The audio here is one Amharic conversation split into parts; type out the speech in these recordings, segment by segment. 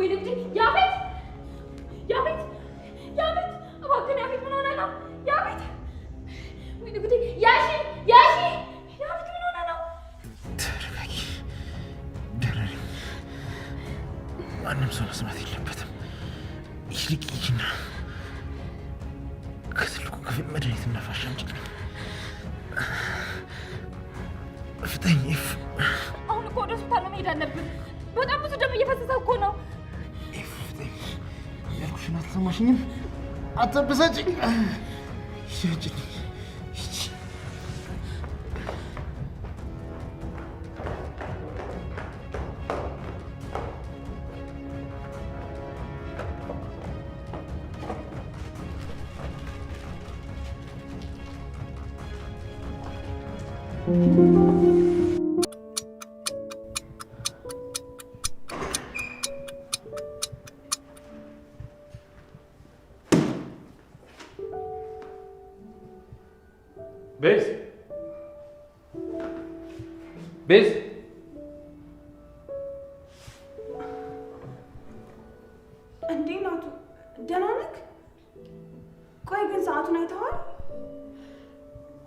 ወይኔ ጉዴ! ያፌት ያፌት ያፌት! እባክህን ያፌት ምን ሆነህ ነው? ያፌት! ወይኔ ጉዴ! ያሺ ያሺ! ያፌት ምን ሆነህ ነው? ተረጋጊ። ደህና ነኝ። ማንም ሰው መስማት የለበትም። ይልቅ ሂጂና ከትልቁ ክፍል መድኃኒትና ፋሻ አምጪልኝ። ፍጠኝ። ኤፍ አሁን እኮ ወደ ሆስፒታል መሄድ አለብን። በጣም ብዙ ደም እየፈሰሰ እኮ ነው። ኤፍ ፍጠኝ። ያልኩሽን አልሰማሽኝም? አታበሳጭኝ። ሂጂ አምጪልኝ። ሂጂ። ቤዝ ቤዝ፣ እንዴ ናቱ፣ ደህና ነህ? ቆይ ግን ሰዓቱን አይተኸዋል?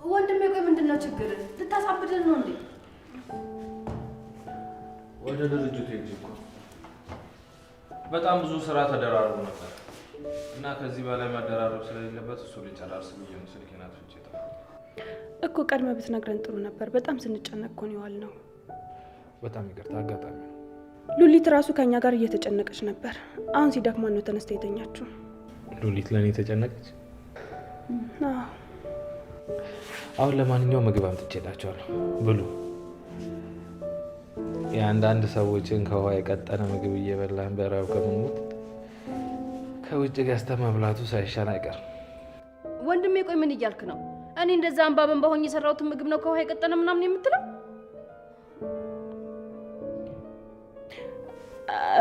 ወንድሜ ቆይ ምንድን ነው ችግር? ልታሳብድን ነው እንዴ? ወደ ድርጅቱ ሄጄ እኮ በጣም ብዙ ስራ ተደራርቦ ነበር እና ከዚህ በላይ መደራረብ ስለሌለበት እሱ ልጨራርስ ብዬ ነው ስልኬን አጥፍቼ የጠፋሁት። እኮ ቀድመህ ብትነግረን ጥሩ ነበር። በጣም ስንጨነቅ እኮ ነው የዋልነው። በጣም ይቅርታ፣ አጋጣሚ ነው። ሉሊት ራሱ ከእኛ ጋር እየተጨነቀች ነበር። አሁን ሲደክማን ነው ተነስታ የተኛችው። ሉሊት ለእኔ ተጨነቀች። አዎ። አሁን ለማንኛውም ምግብ አምጥቼላችኋለሁ፣ ብሉ። የአንዳንድ ሰዎችን ከውሃ የቀጠነ ምግብ እየበላን በረሃብ ከምንሞት ከውጭ ገዝተን መብላቱ ሳይሻል አይቀርም። ወንድሜ ቆይ ምን እያልክ ነው? እኔ እንደዛ እንባ በእንባ ሆኜ የሰራሁትን ምግብ ነው ከውሃ የቀጠነ ምናምን የምትለው?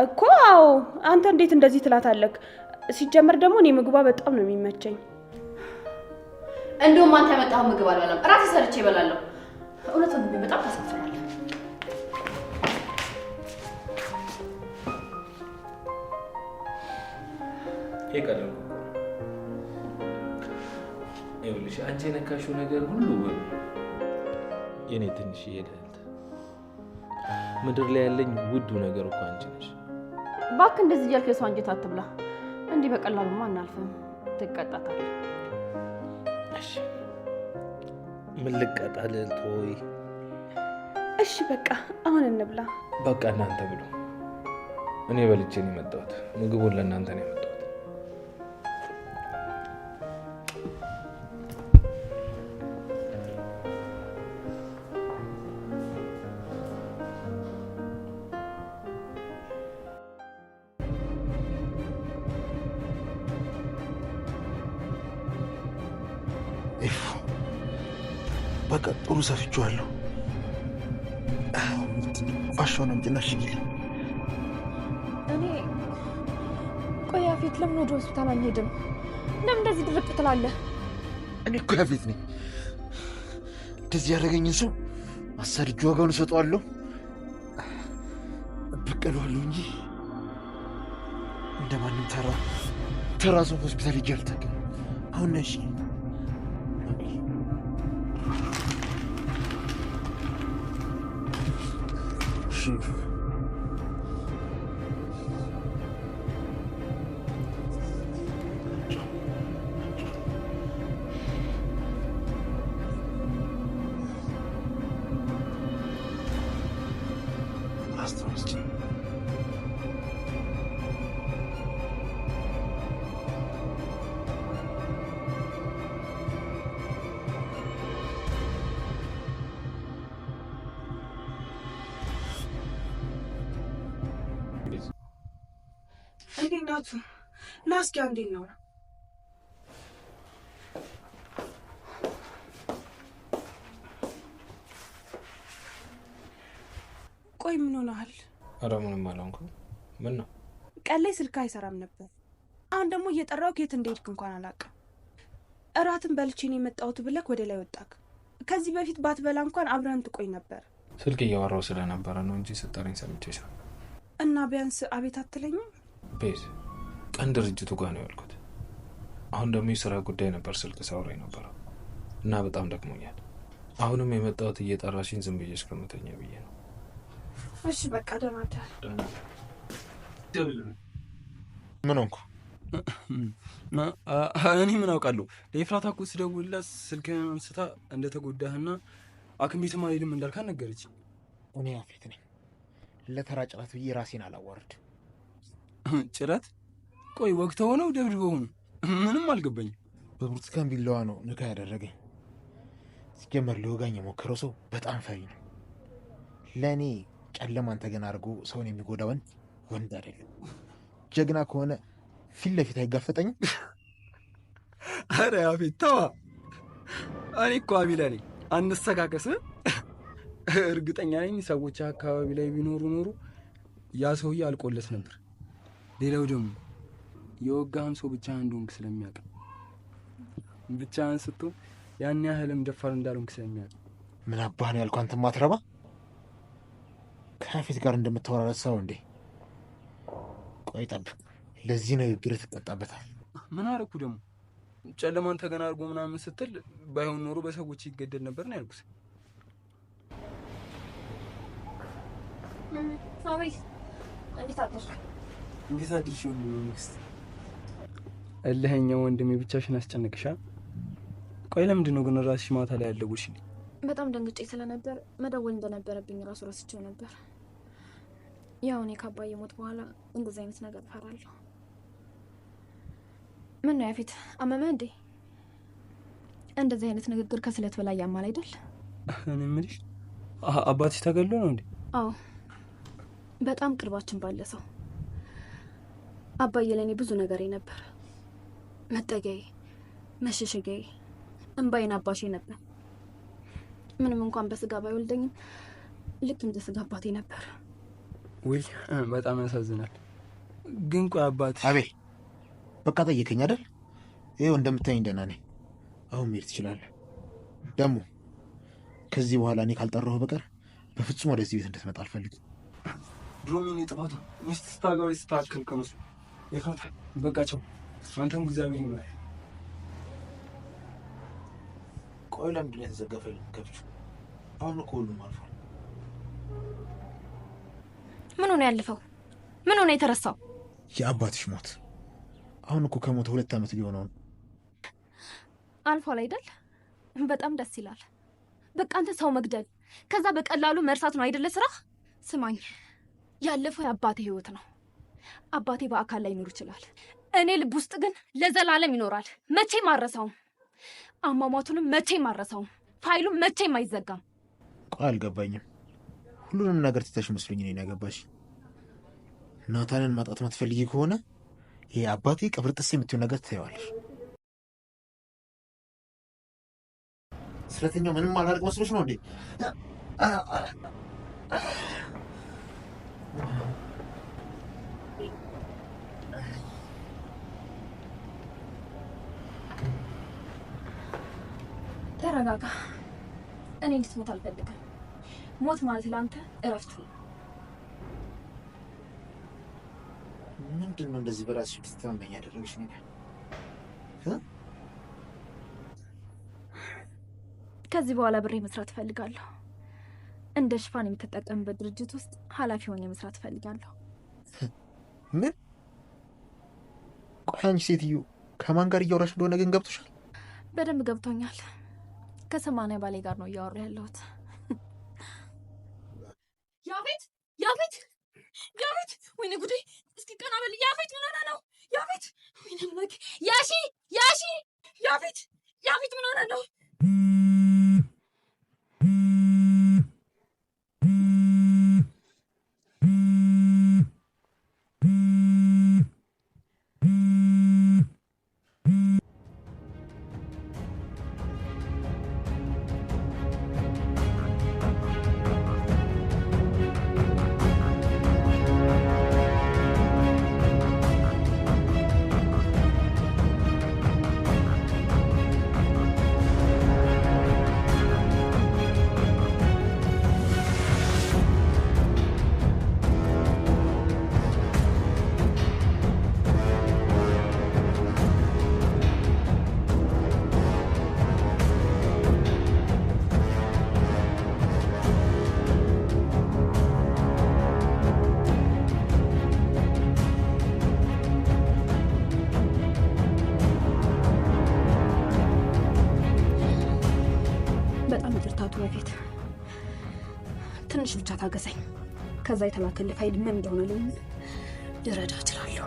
እኮ አዎ። አንተ እንዴት እንደዚህ ትላታለህ? ሲጀመር ደግሞ እኔ ምግቧ በጣም ነው የሚመቸኝ። እንደውም አንተ ያመጣኸው ምግብ አልበላም፣ እራሴ ሰርቼ እበላለሁ። እውነት ወንድሜ በጣም ታሳፍራለህ። ይሄ ቀላል እኮ ነው። ይኸውልሽ አንቺ የነካሽው ነገር ሁሉ ውብ ነው። የኔ ትንሽዬ ልዕልት፣ ምድር ላይ ያለኝ ውዱ ነገር እኮ አንቺ ነሽ። እባክህ እንደዚህ እያልክ የሰው አንጀት አትብላ። እንዲህ በቀላሉማ አናልፍም፣ ትቀጣታለህ። እሺ ምን ልቀጣ ልዕልት ሆይ? እሺ በቃ አሁን እንብላ። በቃ እናንተ ብሉ፣ እኔ በልቼ ነው የመጣሁት። ምግቡን ለእናንተ ነው ያመጣሁት። ኤፍ በቃ ጥሩ ሰፍቼዋለሁ። ፋሻውን አምጪና ሽጊልኝ። እኔ ቆይ ያፌት ለምን ወደ ሆስፒታል አንሄድም? ለምን እንደዚህ ድርቅ ትላለህ? እኔ እኮ ያፌት ነኝ። እንደዚህ ያደረገኝን ሰው አሳድጄ ዋጋውን እሰጠዋለሁ፣ እበቀለዋለሁ እንጂ እንደማንም ተራ ተራ ሰው ሆስፒታል ሄጄ አልታከምም። አሁን ነሽ እሺ። አስታውስጪ። እንዴት ናቱ? ና እስኪ እንዴት ነው? ቆይ ምን ሆነሃል? ኧረ ምንም አልሆንኩም። ምን ነው? ቀን ላይ ስልክ አይሰራም ነበር። አሁን ደግሞ እየጠራሁህ የት እንደሄድክ እንኳን አላውቅም። እራትን በልቼ ነው የመጣሁት ብለህ ወደ ላይ ወጣክ። ከዚህ በፊት ባትበላ እንኳን አብረን ትቆይ ነበር። ስልክ እያወራሁ ስለነበረ ነው እንጂ ስጠሪኝ ሰምቼሽ ነው። እና ቢያንስ አቤት አትለኝም? ቤዝ፣ ቀን ድርጅቱ ጋር ነው ያልኩት። አሁን ደግሞ የስራ ጉዳይ ነበር ስልክ ሳውራ የነበረው እና በጣም ደክሞኛል። አሁንም የመጣሁት እየጠራሽኝ ዝም ብዬ እስከምተኛ ብዬ ነው። እሺ በቃ ደህና እደር። ምን ሆንኩ? እኔ ምን አውቃለሁ? ለኤፍራታ እኮ ስደውልላት ስልክህን አንስታ እንደተጎዳህና ሐኪም ቤትም አልሄድም እንዳልካት ነገረች። እኔ ያፌት ነኝ። ለተራ ጭረት ብዬ ራሴን አላዋርድ። ጭረት? ቆይ ወግተው ነው ደብድበው ነው? ምንም አልገባኝም። በብርቱካን ቢላዋ ነው ንካ ያደረገኝ። ሲጀመር ሊወጋኝ የሞከረው ሰው በጣም ፈሪ ነው። ለእኔ ጨለማን ተገን አድርጎ ሰውን የሚጎዳ ወንድ ወንድ አይደለም። ጀግና ከሆነ ፊት ለፊት አይጋፈጠኝም። አረ ያፌት ተዋ። እኔ እኮ አቤላ ነኝ። አንሰካከስ። እርግጠኛ ነኝ ሰዎች አካባቢ ላይ ቢኖሩ ኖሩ ያ ሰውዬ አልቆለት ነበር። ሌላው ደግሞ የወጋህም ሰው ብቻህን እንደሆንክ ስለሚያውቅ፣ ብቻህን ስትሆን ያን ያህልም ደፋር እንዳልሆንክ ስለሚያውቅ። ምን አባህ ነው ያልኩህ? አንተ ማትረባ ከያፌት ጋር እንደምታወራ ሰው እንዴ? ቆይ ጠብቅ፣ ለዚህ ንግግር ትቀጣበታል። ምን አደረኩ ደግሞ? ጨለማን ተገና አድርጎ ምናምን ስትል ባይሆን ኖሮ በሰዎች ይገደል ነበር ነው ያልኩት። አቤት፣ እንዴት አደርክ? እንዴት አድርሽ ወንድሜ? ንግስት፣ እልኸኛው ወንድሜ ብቻሽን አስጨንቅሻ። ቆይ ለምንድን ነው ግን ራስሽ ማታ ላይ ያልደወልሽልኝ? በጣም ደንግጬ ስለነበር መደወል እንደነበረብኝ ራሱ ረስቼው ነበር። ያው እኔ ከአባዬ ሞት በኋላ እንደዚህ አይነት ነገር እፈራለሁ። ምን ነው ያፌት፣ አመመህ እንዴ? እንደዚህ አይነት ንግግር ከስለት በላይ ያማል አይደል? እኔ የምልሽ አባትሽ ተገድሎ ነው እንዴ? አዎ፣ በጣም ቅርባችን ባለ ሰው። አባዬ ለእኔ ብዙ ነገሬ ነበር። መጠጊያዬ፣ መሸሸጊያዬ፣ እምባዬን አባሼ ነበር። ምንም እንኳን በስጋ ባይወልደኝም ልክ እንደ ስጋ አባቴ ነበር። ውይ በጣም ያሳዝናል። ግን ቆይ አባትሽ... አቤል በቃ ጠየቀኝ አይደል? ይኸው እንደምታየኝ ደህና ነኝ። አሁን መሄድ ትችላለህ። ደግሞ ከዚህ በኋላ እኔ ካልጠራሁ በቀር በፍጹም ወደዚህ ቤት እንድትመጣ አልፈልግም። ድሮም የእኔ ጥፋት ሚስት ስታገባ ስታክል ከመስሎ ኤፍራታ፣ በቃ ቻው። አንተም እግዚአብሔር ይማርህ። ቆይ ለምንድን ነው የተዘጋ ፋይል የምትከፍቺው? አሁን እኮ ሁሉም አልፏል። ምን ሆነ ያለፈው? ምን ሆነ የተረሳው? የአባትሽ ሞት። አሁን እኮ ከሞተ 2 ዓመት ሊሆነው ነው። አልፏል አይደል? በጣም ደስ ይላል። በቃ አንተ ሰው መግደል ከዛ በቀላሉ መርሳት ነው አይደለ ስራ? ስማኝ፣ ያለፈው የአባቴ ህይወት ነው። አባቴ በአካል ላይ ይኖር ይችላል፣ እኔ ልብ ውስጥ ግን ለዘላለም ይኖራል። መቼም አልረሳውም። አሟሟቱንም መቼም አልረሳውም። ፋይሉም መቼም አይዘጋም። ቆይ አልገባኝም። ሁሉንም ነገር ትተሽ መስሎኝ እኔን ያገባሽ። ናታንን ማጣት ማትፈልጊ ከሆነ ይሄ አባቴ ቀብር ጥስ የምትይው ነገር ትተይዋለሽ። ስለተኛው ምንም አላደርግ መስሎሽ ነው እንዴ? ተረጋጋ። እኔ እንድትሞት አልፈልግም። ሞት ማለት ለአንተ እረፍት ነው። ምንድን ነው እንደዚህ በራስሽ እንድትተማመኝ ያደረግሽ ነገር? ከዚህ በኋላ ብሬ መስራት እፈልጋለሁ። እንደ ሽፋን የምትጠቀምበት ድርጅት ውስጥ ኃላፊ ሆኜ መስራት እፈልጋለሁ። ምን? ቆይ አንቺ ሴትዮ ከማን ጋር እያወራሽ እንደሆነ ግን ገብቶሻል? በደንብ ገብቶኛል። ከ80 ባሌ ጋር ነው እያወራሁ ያለሁት። ያፌት፣ ያፌት፣ ያፌት! ወይኔ ጉዴ! እስኪ ቀና በል ያፌት። ምን ሆነህ ነው ያፌት? ወይኔ አምላኬ! ያሺ፣ ያሺ! ያፌት፣ ያፌት ምን ሆነህ ነው? ያፌት፣ ትንሽ ብቻ ታገሰኝ። ከዛ የተላከልህ ፋይል ምን እንደሆነ ልኝ ልረዳ እችላለሁ።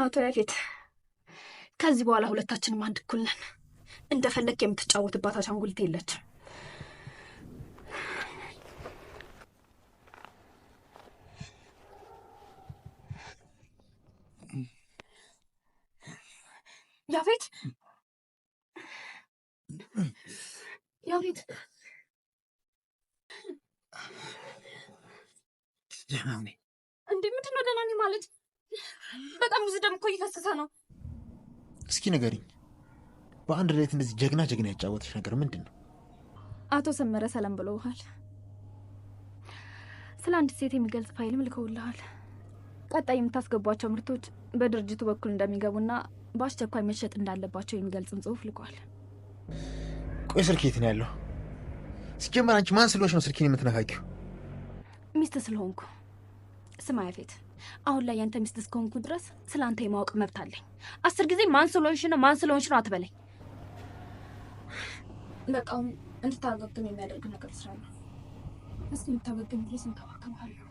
አቶ ያፌት፣ ከዚህ በኋላ ሁለታችንም አንድ እኩል ነን። እንደፈለክ የምትጫወትባት አሻንጉሊት የለችም። ያፌት፣ ያፌት፣ ደህና ነኝ። እንዴ ምንድን ነው ደህና ነኝ ማለት? በጣም ብዙ ደም እኮ እየፈሰሰ ነው። እስኪ ንገሪኝ፣ በአንድ ሌሊት እንደዚህ ጀግና ጀግና ያጫወተሽ ነገር ምንድን ነው? አቶ ሰመረ ሰላም ብለውሃል። ስለ አንዲት ሴት የሚገልጽ ፋይልም ልከውልሃል። ቀጣይ የምታስገቧቸው ምርቶች በድርጅቱ በኩል እንደሚገቡና በአስቸኳይ መሸጥ እንዳለባቸው የሚገልጽም ጽሑፍ ልኳል። ቆይ ስልክ የት ነው ያለው? ሲጀመር አንቺ ማን ስለሆንሽ ነው ስልኬን የምትነካኪው? ሚስት ስለሆንኩ። ስማ ያፌት፣ አሁን ላይ ያንተ ሚስት እስከሆንኩ ድረስ ስለ አንተ የማወቅ መብት አለኝ። 10 ጊዜ ማን ስለሆንሽ ነው ማን ስለሆንሽ ነው አትበለኝ። በቃ አሁን እንድታገግም የሚያደርግ ነገር ስራለሁ። እስከምታገግም ድረስ እንከባከብሃለሁ።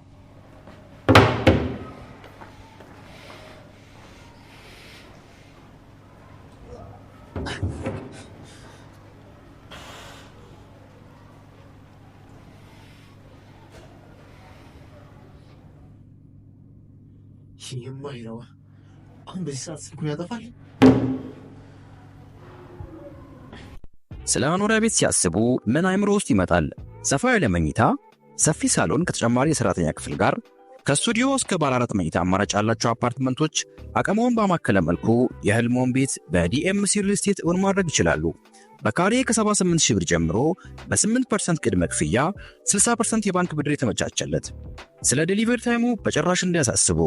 የማይረባ አሁን በዚህ ሰዓት ስልኩን ያጠፋል። ስለ መኖሪያ ቤት ሲያስቡ ምን አይምሮ ውስጥ ይመጣል? ሰፋ ያለ መኝታ፣ ሰፊ ሳሎን ከተጨማሪ የሰራተኛ ክፍል ጋር፣ ከስቱዲዮ እስከ ባለ 4 መኝታ አማራጭ ያላቸው አፓርትመንቶች አቅምዎን ባማከለ መልኩ የህልሞን ቤት በዲኤምሲ ሪል ስቴት እውን ማድረግ ይችላሉ። በካሬ ከ78 ሺህ ብር ጀምሮ በ8% ቅድመ ክፍያ 60% የባንክ ብድር የተመቻቸለት። ስለ delivery time ኡ በጭራሽ እንዳያሳስቡ፣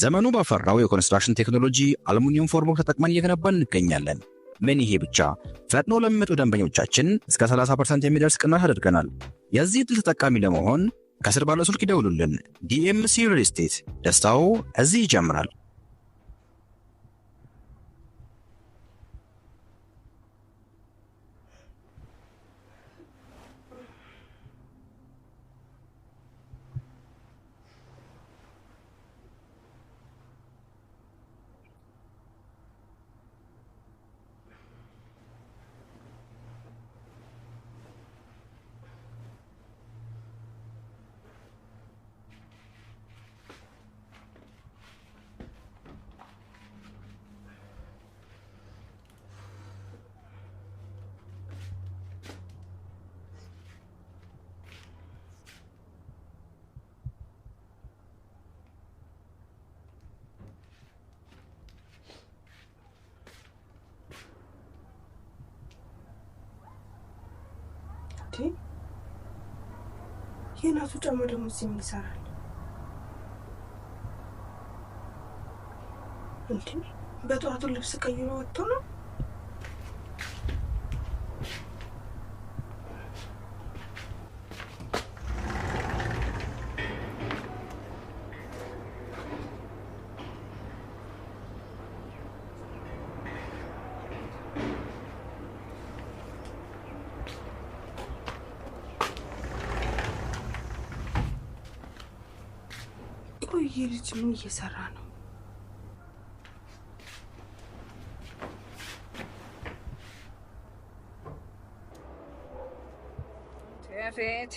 ዘመኑ ባፈራው የኮንስትራክሽን ቴክኖሎጂ አልሙኒየም formwork ተጠቅመን እየገነባን እንገኛለን። ምን ይሄ ብቻ፣ ፈጥኖ ለሚመጡ ደንበኞቻችን እስከ 30% የሚደርስ ቅናሽ አድርገናል። የዚህ ዕድል ተጠቃሚ ለመሆን ከስር ባለው ስልክ ይደውሉልን። ዲኤምሲ ሪል ስቴት፣ ደስታው እዚህ ይጀምራል። የናቱ ጫማ ደግሞ እዚህ ምን ይሰራል? እንዴ በጠዋቱ ልብስ ቀይሮ ወጥቶ ነው? ቆይ ይህ ልጅ ምን እየሰራ ነው? ያፌት፣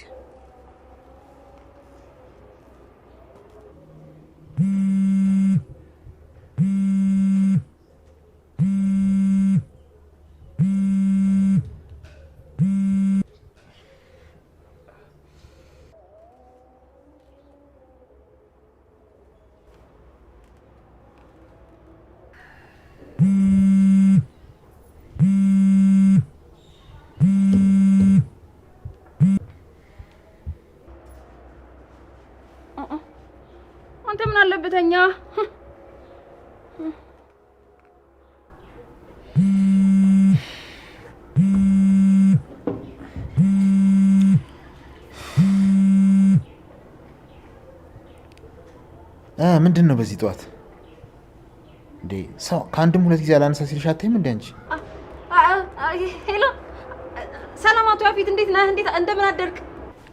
አንተ ምን አለበተኛ? ምንድን ነው በዚህ ጠዋት እንዴ? ሰው ከአንድም ሁለት ጊዜ አላነሳ ሲልሽ አታይም እንዴ አንቺ? Hello፣ ሰላም አቶ ያፌት፣ እንዴት ነህ? እንዴት እንደምን አደርክ?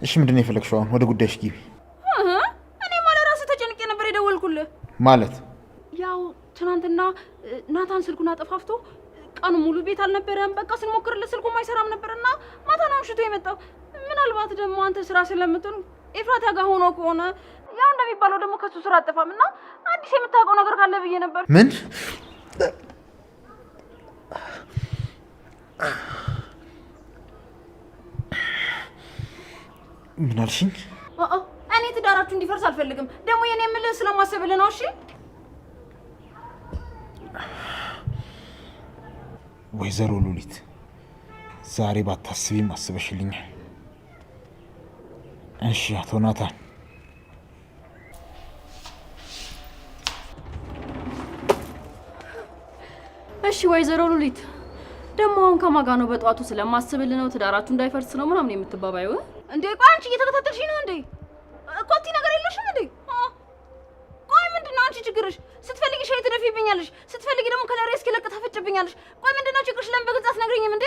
እሺ ምንድን ነው የፈለግሽው አሁን? ወደ ጉዳይሽ ግቢ። እኔማ ለራስህ ተጨንቄ ነበር የደወልኩልህ። ማለት ያው ትናንትና ናታን ስልኩን አጠፋፍቶ ቀኑ ሙሉ ቤት አልነበረም። በቃ ስንሞክርለት ስልኩም አይሰራም ነበርና ማታ ነው አምሽቶ የመጣው። ምናልባት ደግሞ አንተ ስራ ስለምትሆን ኤፍራታ ጋር ሆኖ ከሆነ ያው እንደሚባለው ደግሞ ከሱ ስራ አጠፋም እና አዲስ የምታውቀው ነገር ካለ ብዬ ነበር። ምን ምን አልሽኝ? እኔ ትዳራችሁ እንዲፈርስ አልፈልግም። ደግሞ የኔ የምልህ ስለማሰብልህ ነው። እሺ ወይዘሮ ሉሊት ዛሬ ባታስቢም አስበሽልኛል። እሺ አቶ ናታን። እሺ ወይዘሮ ሉሊት ደግሞ አሁን ከማን ጋር ነው በጠዋቱ ስለማስብልህ ነው ትዳራችሁ እንዳይፈርስ ነው ምናምን የምትባባዩ እንዴ? ቆይ አንቺ እየተከታተልሽኝ ነው እንዴ? ኮቲ ነገር የለሽም እንዴ? ቆይ ምንድን ነው አንቺ ችግርሽ? ስትፈልጊ ሻይ ትደፊብኛለሽ፣ ስትፈልጊ ደግሞ ከለሬ እስኪለቅ ታፈጭብኛለሽ። ቆይ ምንድን ነው ችግርሽ? ለምን በግልጽ አትነግሪኝም እንዴ?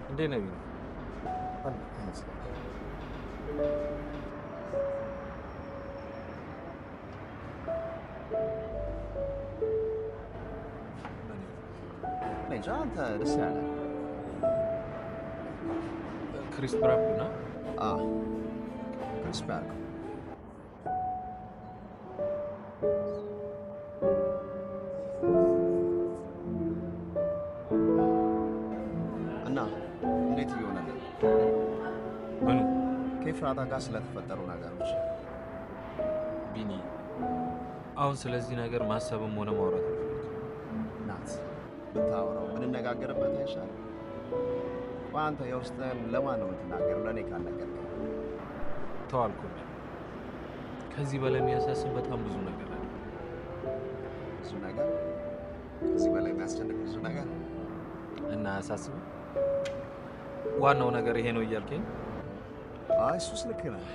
እንዴት ነህ ቢኒ? አንተ ደስ ያለህ crisp wrap ነው። አዎ crisp አድርገው። እና እንዴት እየሆነ ነው? ምኑ? ከኤፍራታ ጋር ስለተፈጠሩ ነገሮች ቢኒ፣ አሁን ስለዚህ ነገር ማሰብም ሆነ ማውራት አልፈልግም። ናት ብታወራው ብንነጋገርበት አይሻልም? ቆይ አንተ የውስጥህን ለማን ነው የምትናገረው? ለእኔ ካልነገርከኝ። ተው አልኩህ። ከዚህ በላይ የሚያሳስብ በጣም ብዙ ነገር አለ። ብዙ ነገር? ከዚህ በላይ የሚያስጨንቅ ብዙ ነገር እና አያሳስብም? ዋናው ነገር ይሄ ነው እያልከኝ? አይ እሱስ ልክ ነህ።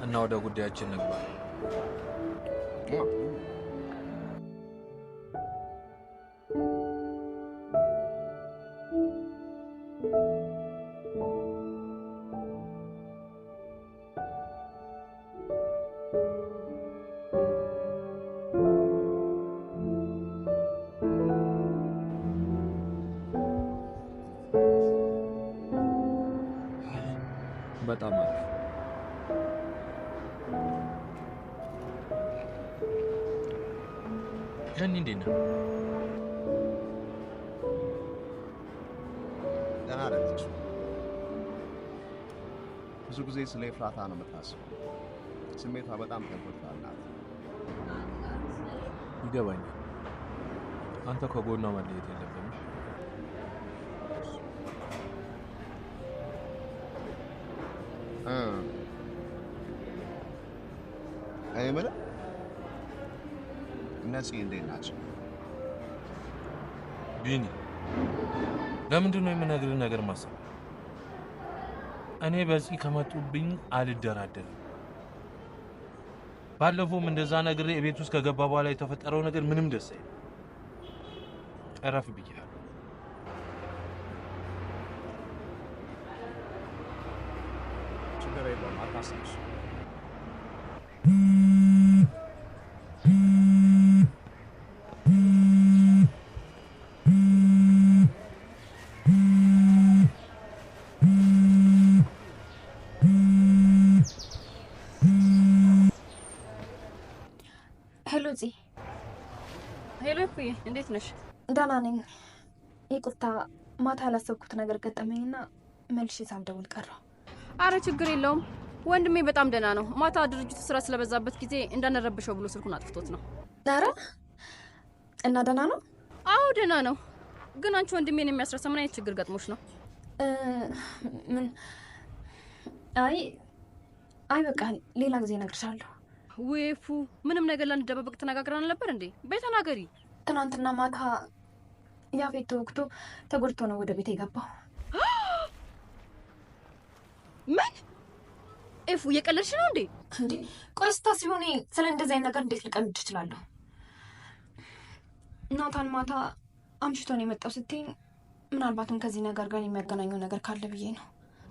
እና ወደ ጉዳያችን እንግባ። በጣም አሪፍ። ጀኒ እንዴት ነህ? ደህና አይደለች። ብዙ ጊዜ ስለ ኤፍራታ ነው የምታስበው። ስሜቷ በጣም ተጎድቷል። ናት ይገባኛል። አንተ ከጎኗ መለየት የለብንም። እኔ የምልህ እነዚህ እንዴት ናቸው? ቢኒ፣ ለምንድን ነው የምነግርህ ነገር ማሰብ? እኔ በዚህ ከመጡብኝ አልደራደርም። ባለፈውም እንደዛ ነግሬ ቤት ውስጥ ከገባ በኋላ የተፈጠረው ነገር ምንም ደስ አይልም። እረፍ ብያለሁ። ችግር የለውም፣ አታስብ። እሱ Hello ፂ። Hello እኩዬ፣ እንዴት ነሽ? ደህና ነኝ። ይቅርታ ማታ ያላሰብኩት ነገር ገጠመኝና መልሼ ሳልደውል ቀረሁ። አረ ችግር የለውም። ወንድሜ በጣም ደህና ነው። ማታ ድርጅቱ ስራ ስለበዛበት ጊዜ እንዳንረብሸው ብሎ ስልኩን አጥፍቶት ነው። ኧረ እና ደህና ነው? አዎ ደህና ነው። ግን አንቺ ወንድሜን የሚያስረሳ ምን አይነት ችግር ገጥሞሽ ነው? ምን? አይ አይ በቃ ሌላ ጊዜ እነግርሻለሁ። ወይፉ ምንም ነገር ላንደባበቅ ተነጋግረን አልነበር እንዴ? በይ ተናገሪ። ትናንትና ማታ ያፌት ተወግቶ ተጎድቶ ነው ወደ ቤት የገባው። ምን? ኤፉ እየቀለድሽ ነው እንዴ? እንዴ ቆይ ስታስቢው እኔ ስለ እንደዚህ አይነት ነገር እንዴት ልቀልድ እችላለሁ? ናታን ማታ አምሽቶ ነው የመጣው ስትይኝ ምናልባትም ከዚህ ነገር ጋር የሚያገናኘው ነገር ካለ ብዬ ነው።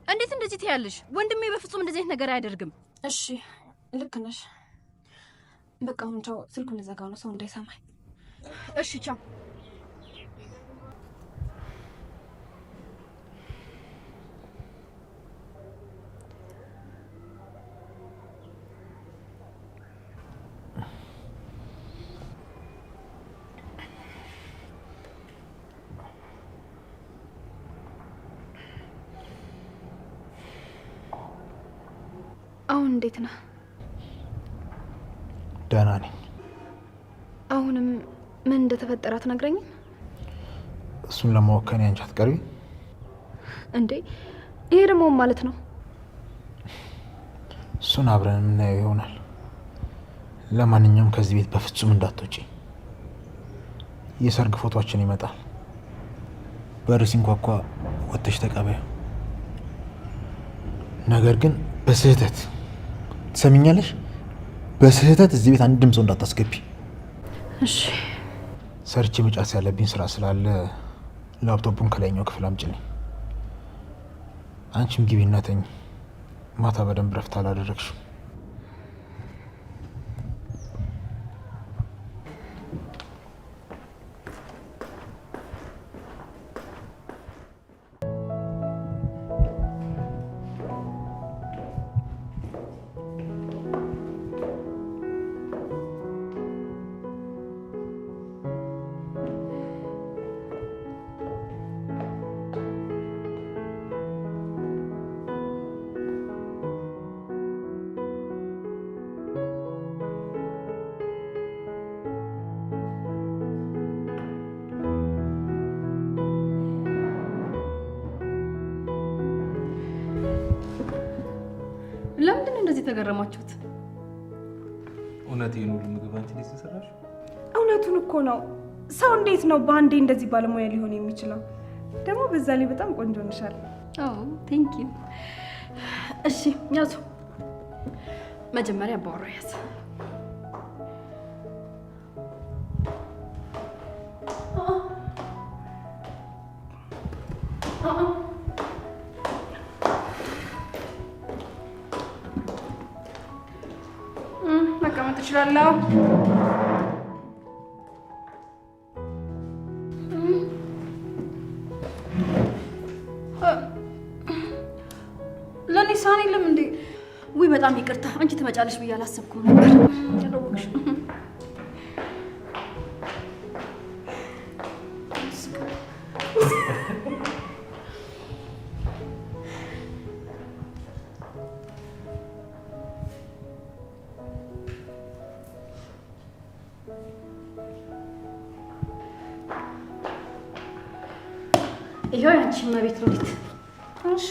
እንዴት እንደዚህ ትያለሽ? ወንድሜ በፍጹም እንደዚህ አይነት ነገር አያደርግም። እሺ ልክ ነሽ። በቃ አሁን ቻው፣ ስልኩን ልዘጋው ነው ሰው እንዳይሰማኝ። እሺ ቻው። አሁን እንዴት ነህ? ደህና ነኝ። አሁንም ምን እንደተፈጠረ አትነግረኝም? እሱን ለማወቅ ከእኔ አንቺ አትቀርቢ እንዴ? ይሄ ደግሞ ማለት ነው? እሱን አብረን የምናየው ይሆናል። ለማንኛውም ከዚህ ቤት በፍጹም እንዳትወጪ። የሰርግ ፎቶአችን ይመጣል። በር ሲንኳኳ ወጥተሽ ተቀበዩ። ነገር ግን በስህተት ትሰሚኛለሽ? በስህተት እዚህ ቤት አንድም ሰው እንዳታስገቢ። እሺ። ሰርቼ መጫስ ያለብኝ ስራ ስላለ ላፕቶፑን ከላይኛው ክፍል አምጪልኝ። አንቺም ግቢና ተኝ። ማታ በደንብ ረፍት አላደረግሽም። ለምንድን ነው እንደዚህ የተገረማችሁት? እውነት ይሄን ሁሉ ምግብ አንቺ ነሽ የሰራሽው? እውነቱን እኮ ነው። ሰው እንዴት ነው በአንዴ እንደዚህ ባለሙያ ሊሆን የሚችለው? ደግሞ በዛ ላይ በጣም ቆንጆ ነሻል። አዎ thank you። እሺ ያዙ። መጀመሪያ አባወራ ያዝ። መቀመጥ እችላለሁ። ለእኔ ሳህን የለም እንዴ? ውይ በጣም ይቅርታ፣ አንቺ ትመጫለሽ ብዬ አላሰብኩም ነበር። ይኸው ያንቺ እመቤት ሉሊት። እሺ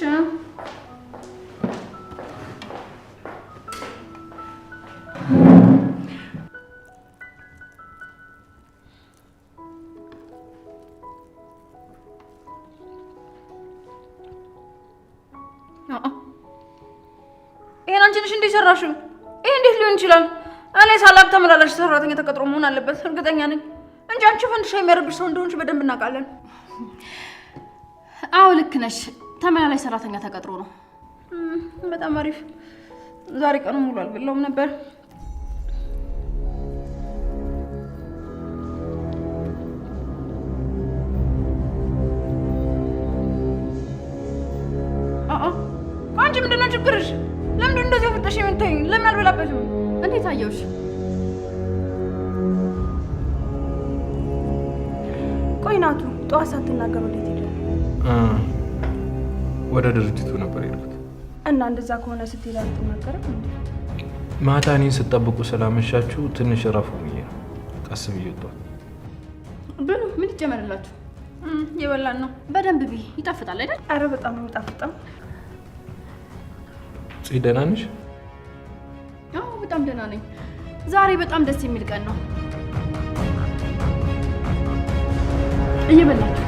ይሄን አንቺ ነሽ እንዴ ሰራሽው? ይሄ እንዴት ሊሆን ይችላል? እኔ ሳላቅ ተመላላሽ ሰራተኛ ተቀጥሮ መሆን አለበት፣ እርግጠኛ ነኝ እንጂ አንቺ ፈንድሻ የሚያረብሽ ሰው እንደሆንሽ በደንብ እናውቃለን። አዎ ልክ ነሽ። ተመላላሽ ሰራተኛ ተቀጥሮ ነው። በጣም አሪፍ። ዛሬ ቀኑ ሙሉ አልበላሁም ነበር። አንቺ ምንድን ነው ችግርሽ? ለምንድን ነው እንደዚህ አፍጥጠሽ የምታይኝ? ለምን አልበላበትም? እንዴት አየሁሽ? ቆይ ናቱ፣ ጠዋት ሳትናገር ወዴት ሄደ? ወደ ድርጅቱ ነበር የሄድኩት። እና እንደዛ ከሆነ ስትሄድ አትናገርም እንዴ? ማታ እኔን ስትጠብቁ ስላመሻችሁ ትንሽ እረፉ ብዬ ነው ቀስ ብዬ ወጣሁ። ብሉ። ምን ይጨመርላችሁ? የበላን ነው። በደንብ ብይ፣ ይጣፍጣል አይደል? አረ በጣም ነው የሚጣፍጠው። ጽ ደህና ነሽ? አዎ በጣም ደህና ነኝ። ዛሬ በጣም ደስ የሚል ቀን ነው። እየበላችሁ